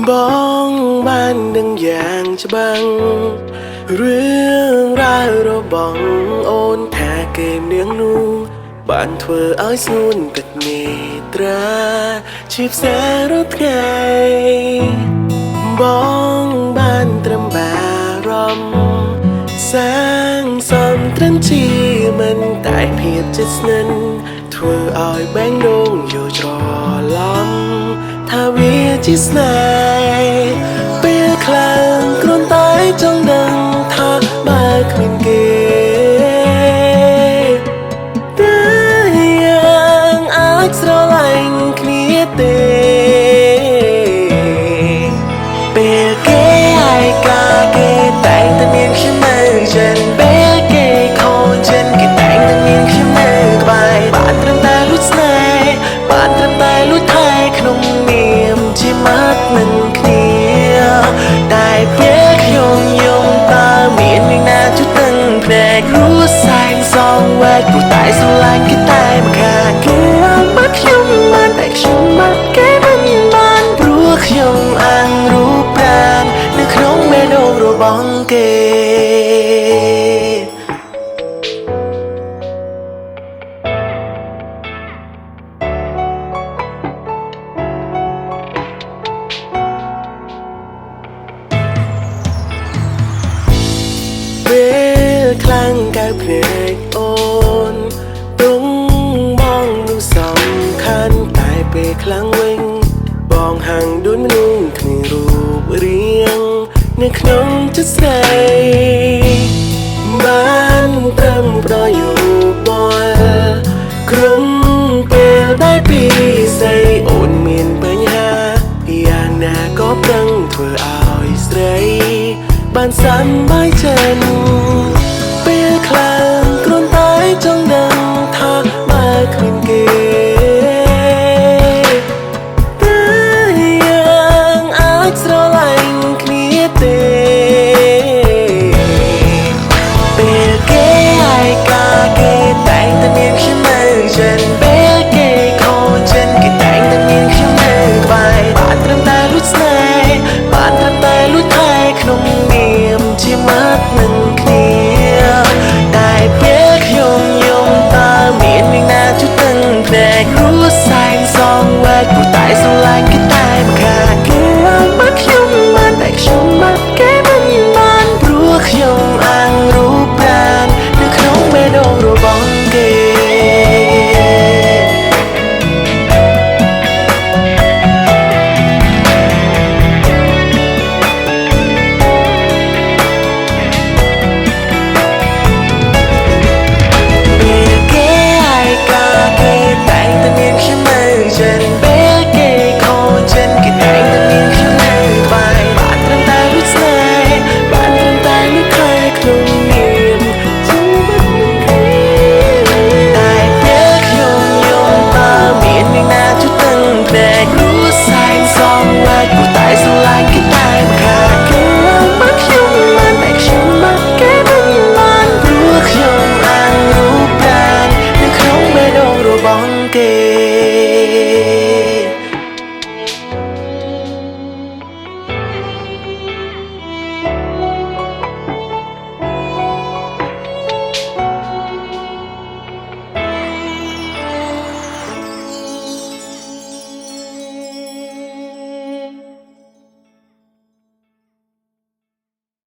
បងបានដឹងយ៉ាងច្បាស់រឿងរ៉ាវរបស់អូនថាគេនាងនោះបានធ្វើឲ្យស្ងួនទឹកនេត្រាជាផ្សាររាល់ថ្ងៃបងបានត្រឹមបារម្ភសាងសំត្រឹមជាមិនតែភាពជិតស្និទ្ធធ្វើឲ្យបែងដងយល់ច្រឡំថាវាជាស្នេហ៍ពេលខ្លាំងគ្រាន់តែចង់ដឹងថាបើគ្មានគេតើយើងអាចស្រឡាញ់គ្នាទេ ពេលគេឯកាគេតែងតែមានខ្ញុំនៅចិនពេលគេខូចចិនគេតែងតែមានខ្ញុំនៅក្បែរបានត្រឹមតែលួចស្នេហ៍បានត្រឹមតែលួចថែក្នុងនាមជាមិត្តនឹងគ្នាតែពេលខ្ញុំយំតើមានអ្នកណាជួយដឹងភ្នែករស់សែនសងវែកព្រោះតែស្រឡាញ់គេតែម្ខាងគេឲ្យបាត់ខ្ញុំបានតែខ្ញុំបាត់គេមិនបានព្រោះខ្ញុំអាំងរូបប្រាននៅក្នុងបេះដូងរបស់គេ ពេលខ្លាំងកៅភ្នែកអូនទុងបងនោះសំខាន់តែពេលខ្លាំងវិញបងហាំងដូចមនុស្សគ្មានរូបរាងនៅក្នុងចិត្តស្រីបានត្រឹមប្រយោបល់ក្រុមពេលដែលពីស្រីអូនមានបញ្ហាយ៉ាងណាក៏ប្រឹងធ្វើឲ្យស្រីបានសប្បាយចិត្តពេលខ្លាំងគ្រាន់តែចង់ដឹងថាបើគ្មានគេតើយើងអាចស្រឡាញ់គ្នាទេពេលគេឯកាគេតែងតែមានខ្ញុំនៅចិនពេលគេខូចចិនគេតែងតែមានខ្ញុំនៅក្បែរបានត្រឹមតែលួចស្នេហ៍បានត្រឹមតែលួចថែក្នុងនាមជាមិត្តនឹងគ្នាតែពេលខ្ញុំយំតើមានអ្នកណាជួយដឹងភ្នែករស់សែនសងវែកព្រោះតែស្រឡាញ់គេតែម្ខាងគេឲ្យបាត់ខ្ញុំបានតែខ្ញុំបាត់គេមិនបានព្រោះខ្ញុំអាំងរូបប្រាននៅក្នុងបេះដូងរបស់គេ ពេលគេឯកាគេតែងតែមានខ្ញុំនៅចិនពេលគេខូចចិនគេតែងតែមានខ្ញុំនៅក្បែរបានត្រឹមតែលួចស្នេហ៍បានត្រឹមតែលួចថែក្នុងនាមជាមិត្តនឹងគ្នាតែពេលខ្ញុំយំតើមានអ្នកណាជួយដឹងភ្នែករស់សែនសងវែកព្រោះតែស្រឡាញ់គេតែម្ខាងគេឲ្យបាត់ខ្ញុំបានតែខ្ញុំបាត់គេមិនបានព្រោះខ្ញុំអាំងរូបប្រាននៅក្នុងបេះដូងរបស់គេ